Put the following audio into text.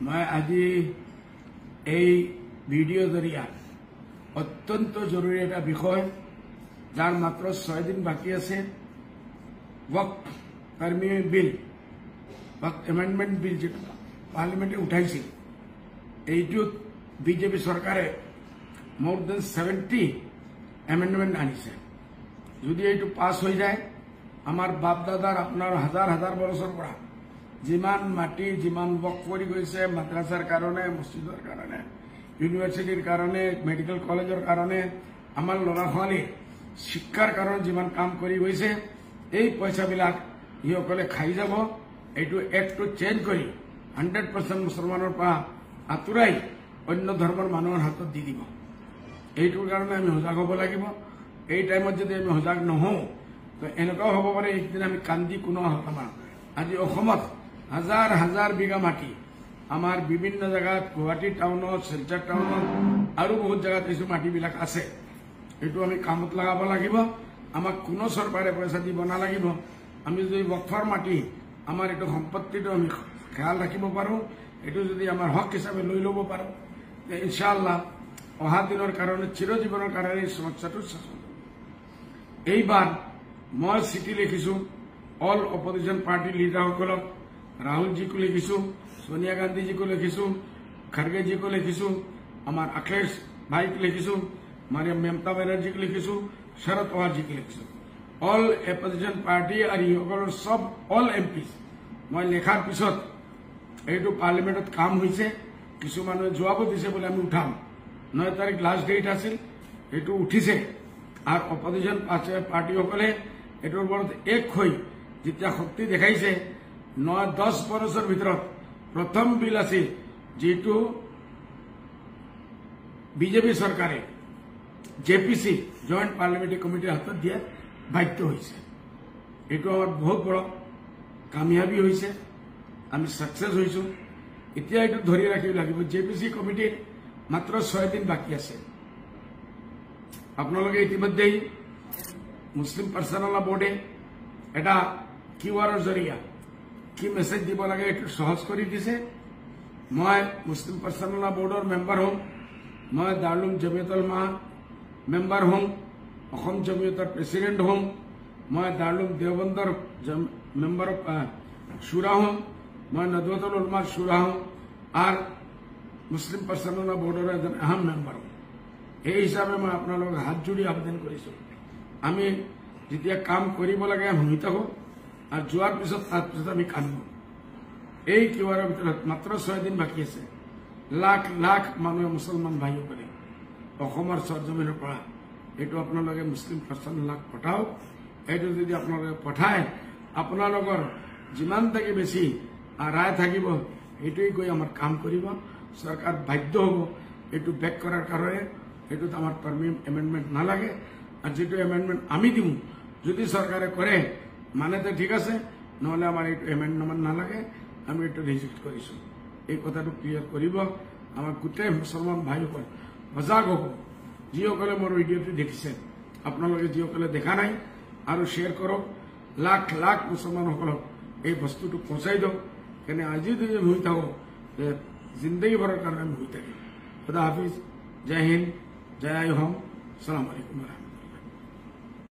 মই আজি এই ভিডিঅ' জৰিয়া অত্যন্ত জৰুৰী এটা বিষয়, যাৰ মাত্ৰ 6 দিন বাকী আছে, ৱকফ তৰমিম বিল, ৱকফ এমেণ্ডমেণ্ট বিল যিটো পাৰ্লিমেণ্টে উঠাইছিল, এইটোত বিজেপি চৰকাৰে মোৰ then 70 amendment আনিছে। যদি এইটো পাছ হৈ যায়, আমাৰ বাপ দাদাৰ আপোনাৰ হাজাৰ হাজাৰ বছৰৰ পৰা যিমান মাটি যিমান বক কৰি গৈছে, মাদ্ৰাছাৰ কাৰণে, মছজিদৰ কাৰণে, ইউনিভাৰ্চিটিৰ কাৰণে, মেডিকেল কলেজৰ কাৰণে, আমাৰ ল'ৰা ছোৱালীৰ শিক্ষাৰ কাৰণে যিমান কাম কৰি গৈছে, এই পইচাবিলাক যিসকলে খাই যাব, এইটো এক্টটো চেঞ্জ কৰি 100% মুছলমানৰ পৰা আঁতৰাই অন্য ধৰ্মৰ মানুহৰ হাতত দি দিব। এইটোৰ কাৰণে আমি সজাগ হ'ব লাগিব। এই টাইমত যদি আমি সজাগ নহওঁ, তো এনেকুৱাও হ'ব পাৰে একদিন আমি কান্দি কোনো আমাৰ আজি অসমত হাজাৰ হাজাৰ বিঘা মাটি আমাৰ বিভিন্ন জেগাত, গুৱাহাটী টাউনত, শিলচৰ টাউনত আৰু বহুত জেগাত কিছু মাটিবিলাক আছে, এইটো আমি কামত লগাব লাগিব। আমাক কোনো চৰকাৰে পইচা দিব নালাগিব। আমি যদি বকফৰ মাটি আমাৰ এইটো সম্পত্তিটো আমি খেয়াল ৰাখিব পাৰোঁ, এইটো যদি আমাৰ হক হিচাপে লৈ ল'ব পাৰোঁ, ইনশাআল্লাহ অহা দিনৰ কাৰণে, চিৰজীৱনৰ কাৰণে এই সমস্যাটো শেষ হ'ব। এইবাৰ মই চিঠি লিখিছোঁ অল অপজিশ্যন পাৰ্টীৰ লিডাৰসকলক, ৰাহুলজীকো লিখিছোঁ, ছোনিয়া গান্ধীজীকো লিখিছোঁ, খাৰ্গেজীকো লিখিছোঁ, আমাৰ অখিলেশ ভাইক লিখিছোঁ, মানে মমতা বেনাৰ্জীক লিখিছোঁ, শৰদ পাৱাৰজীক লিখিছোঁ, অল এপজিশ্যন পাৰ্টি আৰু ইসকলৰ চব অল এম পিজ। মই লেখাৰ পিছত এইটো পাৰ্লিমেণ্টত কাম হৈছে, কিছু মানুহে যোৱাব দিছে বোলে আমি উঠাম, 9 তাৰিখ লাষ্ট ডেট আছিল, এইটো উঠিছে। আৰু অপজিশ্যন পাৰ্টীসকলে এইটোৰ ওপৰত এক হৈ যেতিয়া শক্তি দেখাইছে, 9-10 বছৰৰ ভিতৰত প্ৰথম বিল আছিল যিটো বিজেপি চৰকাৰে J P C, joint parliamentary কমিটিৰ হাতত দিয়াত বাধ্য হৈছে। এইটো আমাৰ বহুত বড় কামিয়াবী হৈছে, আমি ছাকচেছ হৈছোঁ। এতিয়া এইটো ধৰি ৰাখিব লাগিব। জে পি চি কমিটিৰ মাত্ৰ 6 দিন বাকী আছে। আপোনালোকে ইতিমধ্যেই মুছলিম পাৰ্চনেল বোৰ্ডে এটা কিউ আৰৰ জৰিয়া কি মেছেজ দিব লাগে এইটো সহজ কৰি দিছে। মই মুছলিম পাৰ্চনেল বোৰ্ডৰ মেম্বাৰ হ'ম, মই দাৰুল জমিয়ত উলামা মেম্বাৰ হ'ম, অসম জমিয়তৰ প্ৰেচিডেণ্ট হ'ম, মই দাৰুল দেওবন্দৰ মেম্বাৰ শুৰা হ'ম, মই নদৱতুল উলমাৰ শুৰা হ'ম আৰু মুছলিম পাৰ্চনেল বোৰ্ডৰ এজন আহম মেম্বাৰ হ'ম। এই হিচাপে মই আপোনালোকক হাত জুৰি আবেদন কৰিছোঁ, আমি যেতিয়া কাম কৰিব লাগে আমি শুনি থাকোঁ আৰু যোৱাৰ পিছত তাৰপিছত আমি কান্দো। এই কিউ আৰৰ ভিতৰত মাত্ৰ 6 দিন বাকী আছে। লাখ লাখ মানুহে, মুছলমান ভাইসকলে অসমৰ চৰজমিনৰ পৰা এইটো আপোনালোকে মুছলিম পাৰ্চনেল লাখ পঠাওক। এইটো যদি আপোনালোকে পঠায়, আপোনালোকৰ যিমান থেকে বেছি ৰায় থাকিব সেইটোৱেই গৈ আমাৰ কাম কৰিব। চৰকাৰ বাধ্য হ'ব এইটো বেক কৰাৰ কাৰণে। এইটোত আমাৰ তৰমিম এমেণ্ডমেণ্ট নালাগে। আৰু যিটো এমেণ্ডমেণ্ট আমি দিওঁ, যদি চৰকাৰে কৰে মানেতে ঠিক আছে, নহ'লে আমাৰ এইটো এমেণ্ডমেণ্ট নালাগে, আমি এইটো ৰিজেক্ট কৰিছোঁ। এই কথাটো ক্লিয়াৰ কৰিব। আমাৰ গোটেই মুছলমান ভাইসকল সজাগ হ'ব। যিসকলে মোৰ ভিডিঅ'টো দেখিছে, আপোনালোকে যিসকলে দেখা নাই আৰু শ্বেয়াৰ কৰক, লাখ লাখ মুছলমানসকলক এই বস্তুটো পহুঁচাই দিয়ক। কেনে আজি যদি আমি হৈ থাকোঁ, জিন্দগী ভৰৰ কাৰণে আমি হৈ থাকিম। খুদা হাফিজ, জয় হিন্দ, জয় আই অসম, সালাম আলাইকুম।